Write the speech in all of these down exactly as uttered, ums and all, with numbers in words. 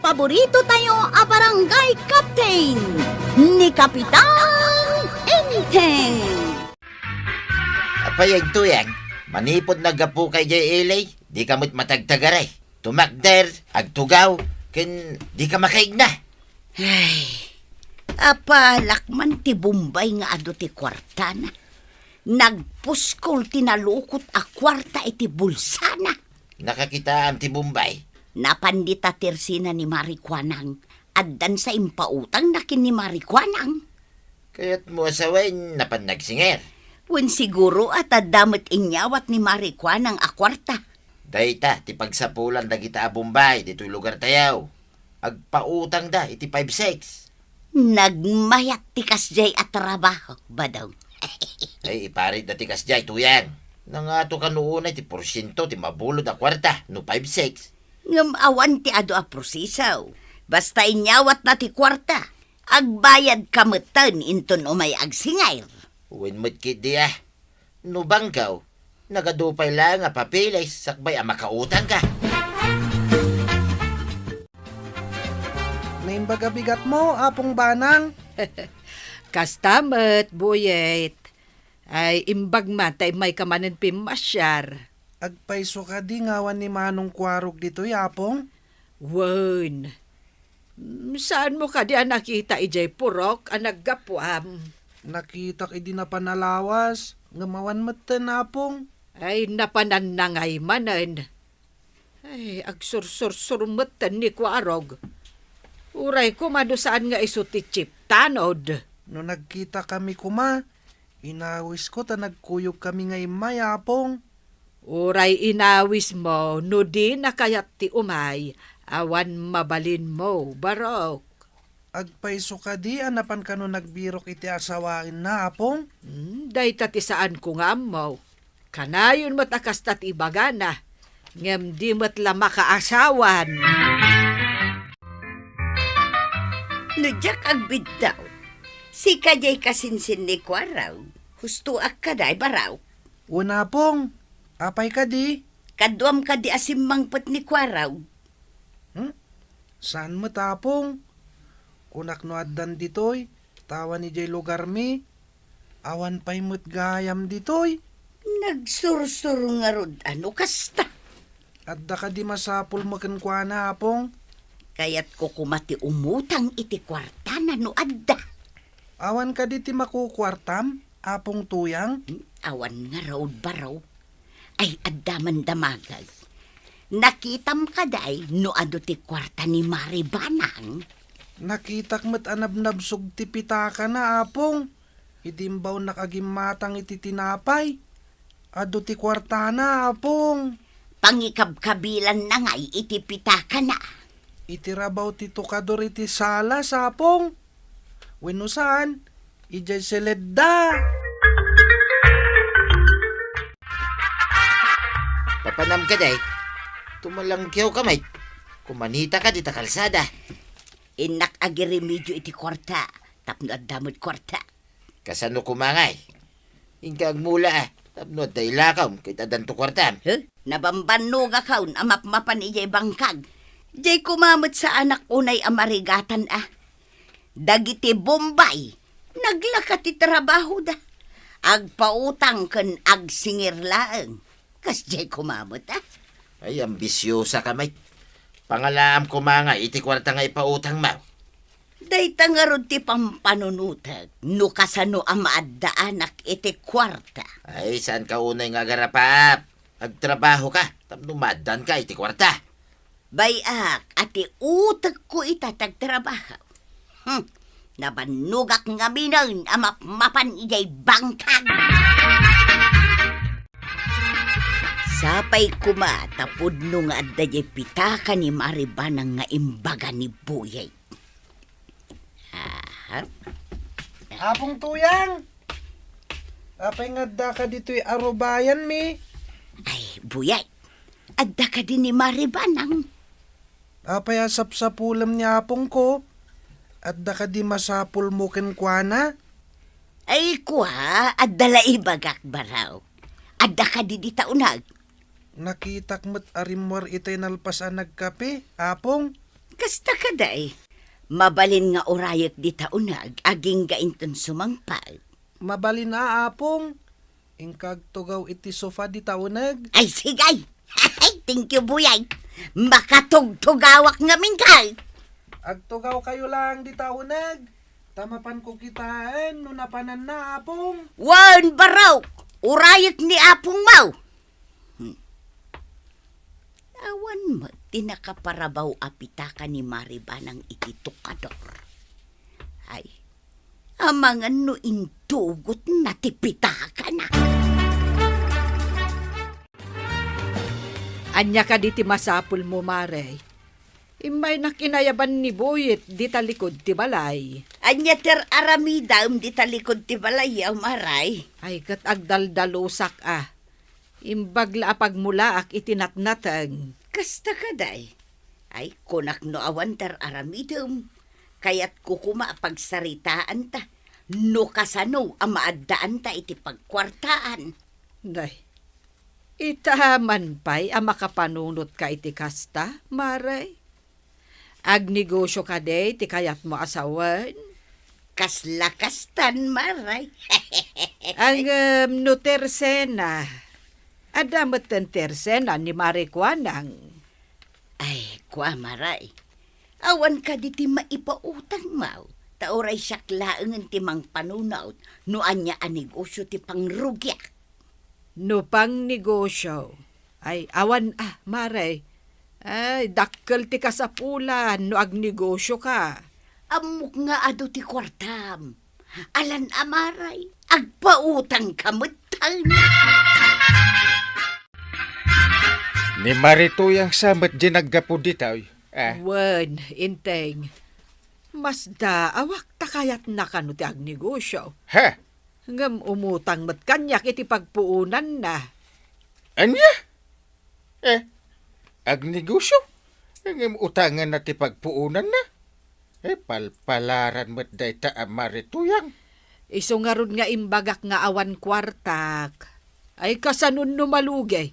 Paborito tayo a barangay captain, ni Kapitan Enteng. Apay a Tuyang, manipud naggapuka idiay ili, dika met matagtagaray. Tumakder, agtugaw, ken dika makaigna. Ay, apalak man ti Bombay nga adu ti kuartana. Nagpuskol ti nalukot a kuarta iti bulsana. Nakakitaam ti Bombay? Napan dita tersina ni Mari Kuanang. Addan sa impautangna ken ni Mari Kuanang. Kayatmo a sawen napan nagsinger? Wen, siguro a ta adda met inyawat ni Mari Kuanang a kuarta. Dayta ti pagsapulan dagita a Bombay ditoy lugartayo. Agpautangda iti five six. Nagmayat ti kasdiay a trabaho, Badong. Ay, iparitda ti kasdiay, Tuyang. Nangato kano unay ti porsiento ti mabulod a kuarta no five six? Ngem awan ti adu a proseso. Basta inyawatna ti kuarta, agbayadka metten inton umay agsinger. Wen met ketdi a. No bangkaw, nagadu pay laeng a papeles sakbay a makautangka. Naimbag a bigatmo, Apong Banang. Kasta met, Buyet. Ay, imbag man ta immayka manen pimmasiar. Agpayso kadi nga awan ni Manong Kuarog ditoy, Apong? Wen. Mm, saanmo kadi a nakita idiay purok a naggapuam? Nakitak idi napan a lawas, ngem awan metten, Apong. Ay, napananna ngay manen. Ay, agsursursur metten ni Kuarog. Uray koma no saan nga isu ti chiptanod. No nagkitakami koma, inawisko ta nagkuyogkami nga immay, Apong. Uray inawismo no dina kayat ti umay, awan mabalinmo, Barok. Agpayso kadi a napan kano nagbirok iti asawaenna, Apong? Hmm, dayta ti saanko nga ammo. Kanayon met a kasta ti ibagana, ngem di met la makaasawan. No diak agbiddaw, sika diay kasinsin ni Kuarog, hustoak kadi, Barok. Wen, Apong, apay kadi? Kaduam kadi a simmangpet ni Kuarog? Hmm? Saan met, Apong? Kunak no addan ditoy, ta awan idiay lugarmi. Awan pay met gayam ditoy. Nagsursuro ngarud a no kasta. Adda kadi masapulmo kenkuana, Apong? Kayatko koma ti umutang iti kuartana no adda. Awan kadi ti makukuartam, Apong Tuyang? Hmm, awan ngarud, Barok. Ay, adda man damagek. Nakitam kadi no adu ti kuarta ni Mari Banang? Nakitak met a nabnabsog ti pitakana, Apong. Idi imbawnak a gimmatang iti tinapay. Adu ti kuartana, Apong. Pangikabkabilanna ngay iti pitakana. Iti rabaw ti tukador iti sala, Apong. Wenno saan, idiay seledda. Papanam kadi, tumalangkiwka met. Kumanita kadi ta kalsada. Innak agiremedio iti kuarta, tapno adda met kuarta. Kasano koma ngay? Inka agmula, a, tapno adda ilakawm ket addanto kuartam. Huh? Nabambannogakon a mapmapan idiay bangkag. Diay koma met saanak unay a marigatan a. Dagiti Bombay, naglaka ti trabahoda. Agpautang ken agsingir laeng. Kasdiay koma met, a? Ay, ambisiosaka met. Pangalaam koma nga iti kuarta nga ipautangmo. Dayta ngarud ti pampanunotek no kasano a maaddaanak iti kuarta. Ay, saanka unay nga agarapap. Agtrabahoka tapno maaddaanka iti kuarta. Bay-ak a ti utekko ita ti agtrabaho. Hmm. Nabannogak ngaminen a mapmapan idiay bangkag. Sapay koma ta pudno nga adda diay pitaka ni Mari Banang nga imbaga ni Buyay. Aha. Apong Tuyang! Apay nga addaka ditoy arubayanmi? Ay, Buyay, adda kadi ni Mari Banang? Apay a sapsapulem ni apongko? Adda kadi masapulmo kenkuana? Ay, kua, adda la ibagak, Baraw. Adda kadi dita uneg? Nakitak met a rimmuar itay nalpas a nagkape, Apong. Kasta kadi, mabalin nga urayek dita uneg agingga inton sumangpet. Mabalin a, Apong. Inka agtugaw iti sofa dita uneg. Ay, sige! Thank you, Buyay. Makatugtugawak ngamin kay. Agtugawkayo laeng dita uneg. Ta mapanko kitaen no napananna, Apong. Wen, barok! Urayek ni Apongmo! Hmm. Awan met ti nakaparabaw a pitaka ni Mari Banang iti tukador. Ay, amangan no intugotna ti pitakana. Ania kadi ti masapulmo, Mare? Immaynak inayaban ni Buyet dita likud ti balay. Ania ti aramidem dita likud ti balay, Mare? Ay, ket agdaldalusak a. Imbag la a pagmulaak iti natnateng. Kasta kadi. Ay, kunak no awan ti aramidem. Kayatko koma a pagsaritaanta no kasano a maaddaanta iti pagkuartaan. Day, ita man pay a makapanunotka iti kasta, Mare? Agnegosio kadi ti kayatmo a sawen? Kasla kastan, Mare. Ngem no tersena, adda metten tersena ni Mare Kuanang. Ay, kua, Mare. Awan kadi ti maipautangmo, ta uray siak laengen ti mangpanunot no ania a negosio ti pangrugiak. No pangnegosio, ay, awan a, Mare. Ay, dakkel ti kasapulan no agnegosioka. Ammok nga adu ti kuartam. Alan a, Mare, agpautangka metten. Ni Mare Tuyang sa met diay naggapu ditoy, a? Wen, Enteng. Masdaawak ta kayatna kano ti agnegosio. Ha? Ngem umutang met kaniak iti pagpuonanna. Ania? Eh, agnegosio? Ngem utanganna ti pagpuonanna? Eh, palpalaran met dayta a Mare Tuyang. Isu ngarud nga imbagak nga awan kuartak. Ay, kasano no malugi?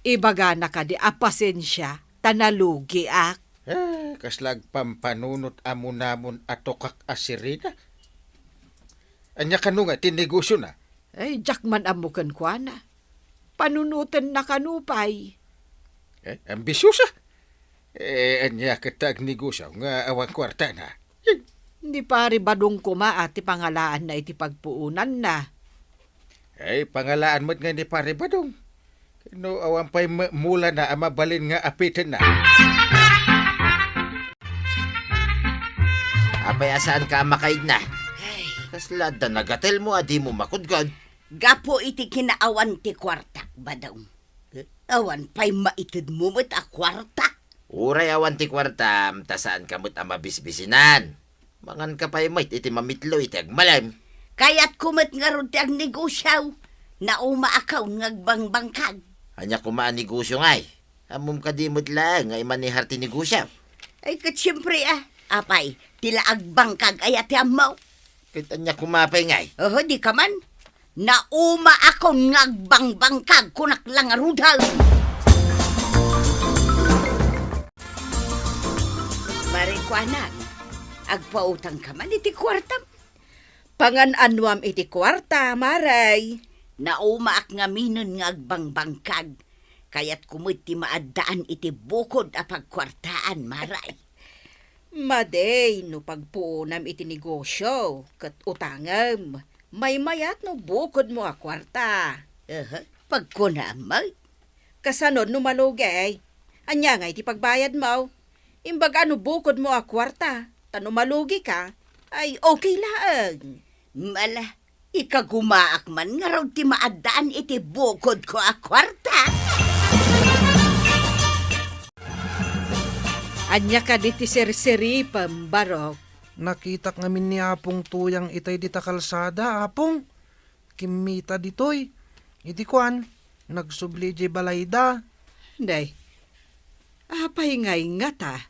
Ibagana kadi a pasensia, ta nalugiak. Eh, kasla agpampanunot a munamon a tukak a sirena. Ania kano nga ti negosiona? Ay, diak man ammo kenkuana. Panunotenna kano pay. Eh, ambisiosa? Eh, ania ket ta agnegosio nga awan kuartana? Ni Pare Badong koma a ti pangalaanna iti pagpuonanna. Ay, pangalaan met nga ni Pare Badong. No awan pay me-, mulana a mabalin nga apitenna. Apay a saanka a makaigna? Ay. Kasla adda nagatelmo a dimo makudkod? Gapu iti kinaawan ti kuartak, Badong. Eh? Awan pay maitedmo met a kuarta. Uray awan ti kuartam, ta saanka met a mabisbisinan. Manganka pay met iti mamitlo iti agmalem. Kayatko met ngarud ti agnegosio. Naumaakon nga agbangbangkag. Ania koma a negosio ngay? Ammom kadi met laeng nga imanehar ti negosio? Ay, ket siempre, a. Apay, ti la agbangkag aya ti ammo? Ket ania koma pay ngay? Oho, dika man. Naumaakon nga agbangbangkag, kunak la ngaruden. Mare Kuanang, agpautangka man iti kuartam. Pangan-anuam iti kuarta, Mare? Naumaak ngaminen nga agbangbangkag. Kayatko met ti maaddaan iti bukod a pagkuartaan, Mare. Madi no pagpuonam iti negosio ket utangem, maymayat no bukodmo a kuarta. Aha, pagkunam met. Kasano no malugi? Ania ngay ti pagbayadmo? Imbag a no bukodmo a kuarta, ta no malugika, ay okay laeng. Ala, ikagumaak man ngarud ti maaddaan iti bukodko a kuarta. Ania kadi ti sirsiripem, Barok? Nakitak ngamin ni Apong Tuyang itay dita kalsada, Apong. Kimmita ditoy. Iti kuan, nagsubli idiay balayda. Day, apay ngay ngata?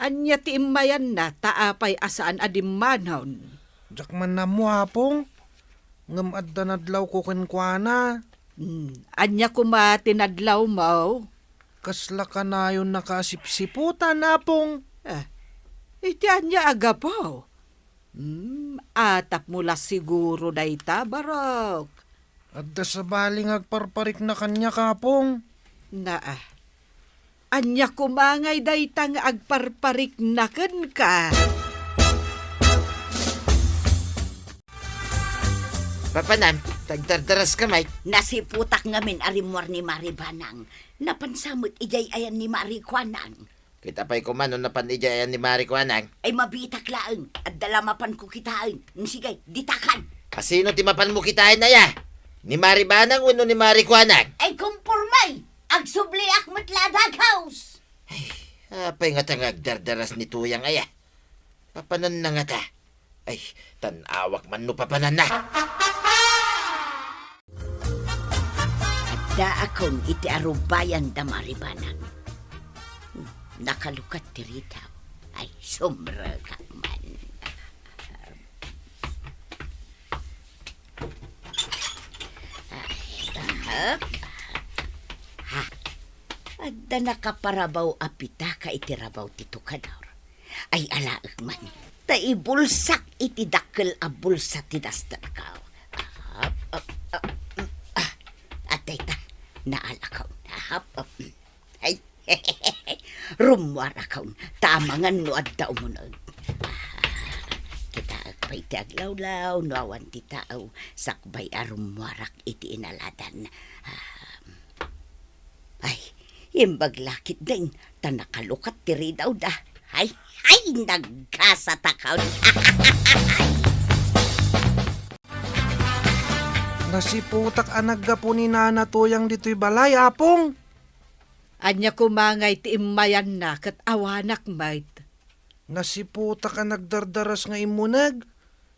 Ania ti immayanna ta apay a saan a dimmanon? Diak man ammo, Apong. Ngem adda nadlawko kenkuana. Hmm, ania koma ti nadlawmo? Kasla kanayonnaka a sipsiputan, Apong. Eh, iti ania a gapu? Hmm, atapmo la siguro dayta, Barok. Adda sabali nga agparparikna kaniak, Apong. Naa. Ania koma ngay dayta nga agparparikna kenka? Papanam, tagdardaraska met. Nasiputak ngamin a rimmuar ni Mari Banang. Napansa met idiay ayan ni Mari Kuanang. Kita pay koma no napan idiay ayan ni Mari Kuanang. Ay, mabiitak laeng. Adda la mapanko kitaen. Sige, ditakan. A sino ti mapanmo kitaen aya? Ni Mari Banang wenno ni Mari Kuanang? Ay, kumpormay! Agsubliak met la a daghaws! Ay, apay ngata nga agdardaras ni Tuyang aya? Papananna ngata? Ay, tan-awak man no papananna. Addaakon iti arubayan da Mari Banang. Hmm, nakalukat ti ridaw. Ay, sumrekak man. Ay, ha? Ha? Adda nakaparabaw a pitaka iti rabaw ti tukador. Ay, alaek man. Ta ibulsak iti dakkel a bulsa ti dasterko. Ap, ap, ap, mm, ah. Adda ita, naalakaw. Ap, ap, mm. Ay, rummuarakon, ta amangan no adda umuneg. Ah, kitaek pay ti aglawlaw, no awan ti tao, sakbay a rummuarak iti inaladan. Ah, Ay, imbag la ketdin, ta nakalukat ti ridawda. Ay, ay, nagkasatakon. Nasiputak a naggapu ni Nana Tuyang ditoy balay, Apong. Ania koma ngay ti immayanna ket awanak met? Nasiputak a nagdardaras nga immuneg.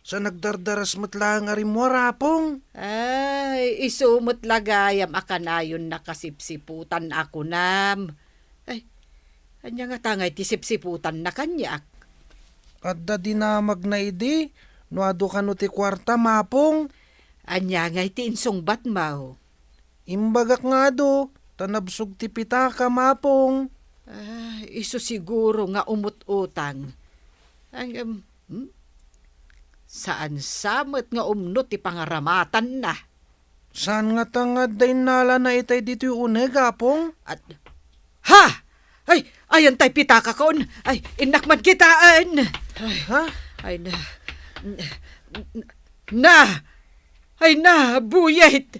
Sa nagdardaras met laeng a rimmuar, Apong. Ay, isu met la gayam a kanayonna kasipsiputan a kunam. Ay, ania ngata ngay ti sipsiputanna kaniak? Adda dinamagna idi, no adu kano ti kuartam, Apong. Ania ngay ti insungbatmo? Imbagak nga adu, ta nabsog ti pitakam, Apong. Ah, isu siguro nga umut-utang. Ay, em, hmm? Saan sa met nga umno ti pangaramatanna. Saan ngata nga adda innalana itay ditoy uneg, Apong? At, ha! Ay, ayan tay pitakakon. Ay, innak man kitaen. Ay, Ha? ay na. Na! Ay na, Buyet!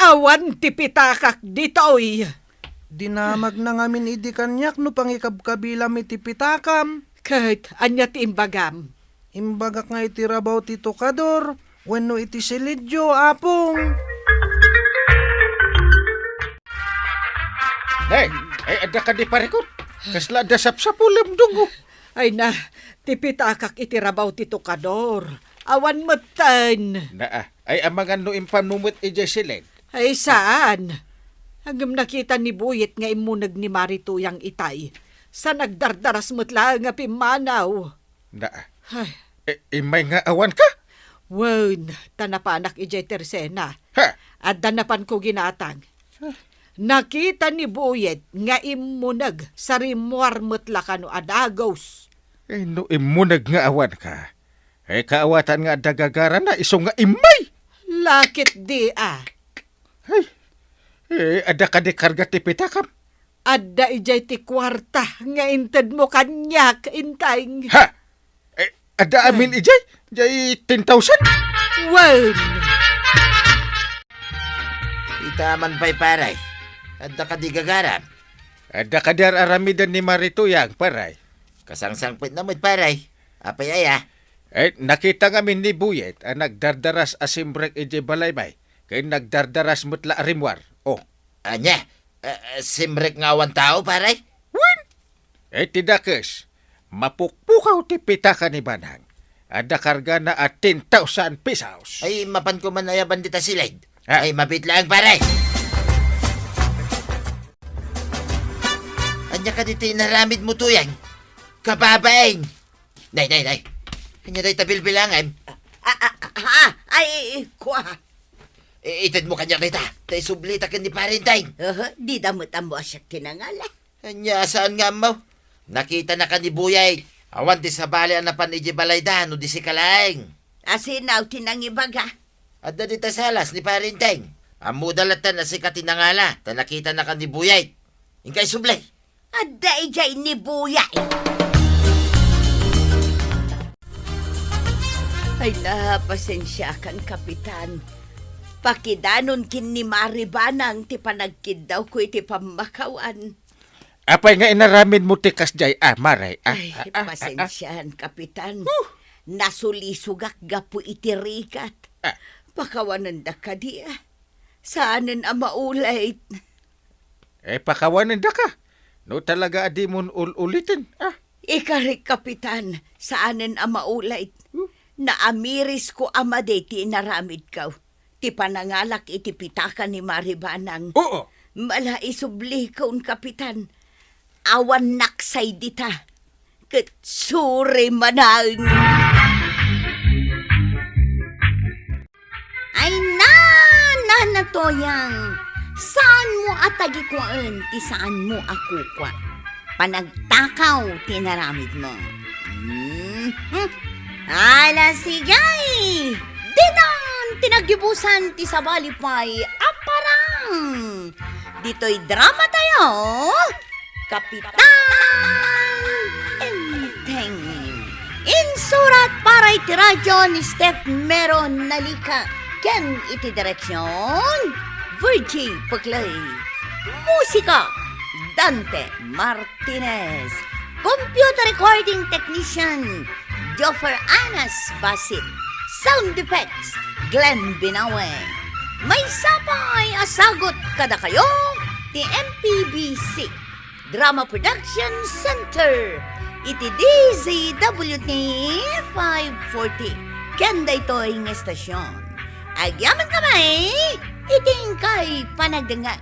Awan ti pitakak ditoy! Dinamagna ngamin idi kaniak no pangikabkabilam iti pitakam. Ket ania ti imbagam? Imbagak nga iti rabaw ti tukador wenno iti silidyo, Apong. Hey, ay, adda kadi parikot? Kasla adda sapsapulem, Dungo? Ay na, ti pitakak iti rabaw ti tukador. Awan metten. Naa, ay amangan no impanmo met idiay silid. Ay saan. Ngem nakita ni Buyet nga immuneg ni Mari Tuyang itay. Sa nagdardaras met laeng a pimmanaw. Naa. Ay. E, immay nga awanka? Wen, ta napanak idiay tersena. Ha? Adda napanko ginatang. Nakita ni Buyet nga immuneg sa rimmuar met la kano a dagus. Eh, no immuneg nga awanka, eh, kaawatan nga adda gagarana, isu nga immay! Lakit di, a. Ay, eh, adda kadi karga ti pitakam? Adda idiay ti kuarta nga intedmo kaniak, Inteng. Ha? Eh, adda amin idiay? Diay ten thousand? Wen. Ita man pay, pare. Adda kadi gagaram? Adda kadi ar-aramiden ni Mari Tuyang, pare? Kasangsangpetna met, pare. Apay aya? Eh, nakita ngamin ni Buyet a nagdardaras a simrek idiay balaymi, ken nagdardaras met la a rimmuar. Oh. Ania? Eh, eh, simrek nga awan tao, pare? Wen! Eh, ti dakes, mapukpukaw ti pitaka ni Banang. Adda kargana a ten thousand pesos. Ay, mapanko man ayaban dita silid. Ha? Ay, mabit laeng, pare. Ania kadi ti inaramidmo, Tuyang? Kababain! Nay, nay, nay. Ania dayta bilbilangem? Ah, ah, ah, ay, kua. I-, itedmo kaniak dayta, ta isublita ken ni Pare Enteng. Aha, dida met ammo a siak ti nangala. Ania, saan nga ammo? Nakitanaka ni Buyay. Awan ti sabali a napan idiay balayda no di sika laeng. Asino ti nangibaga? Adda dita salas ni Pare Enteng. Ammoda latta a sika ti nangala, ta nakitanaka ni Buyay. Inka isubli. Adda idiay ni Buyay. Ay na, pasensiakan, Kapitan. Pakidanon ken ni Mari Banang ti panagkiddawko iti pammakawan. Apay nga inaramidmo ti kasdiay, a, Mari? A, Ay, a, a, a, a. Pasensian, Kapitan. Huh. Nasulisogak gapu iti rigat. A. Pakawanendak kadi, a. Saanen a maulit. E, pakawanendaka. No talaga a dimon ul-uliten, a. Ikarik, Kapitan, saanen a maulit. Hmm? Naamirisko a madi ti inaramidko. Ti panangalak iti pitaka ni Mari Banang. Oo. Mala isublikon, Kapitan. Awan naksay dita. Ket suri manang. Ay na, Nana Toyang, saanmo a tagikuaen ti saanmo a kukua. Panagtakaw ti inaramidmo. Mhm. Ala, sige! Ditan ti naggibusan ti sabali pay a parang. Ditoy drama tayo, Kapitan Enteng. Insurat para iti radyo ni Steph Mero Nalica ken iti direksyon, Virgie Puclay. Musika, Dante Martinez. Computer recording technician, Joffer Anas Basit. Sound effects, Glenn Binawe. Maysa pay a sagut kadakayo ti M P B C Drama Production Center iti D Z W T five forty ken daytoy nga estasyon. Agyamankami iti inkay panagdengngeg.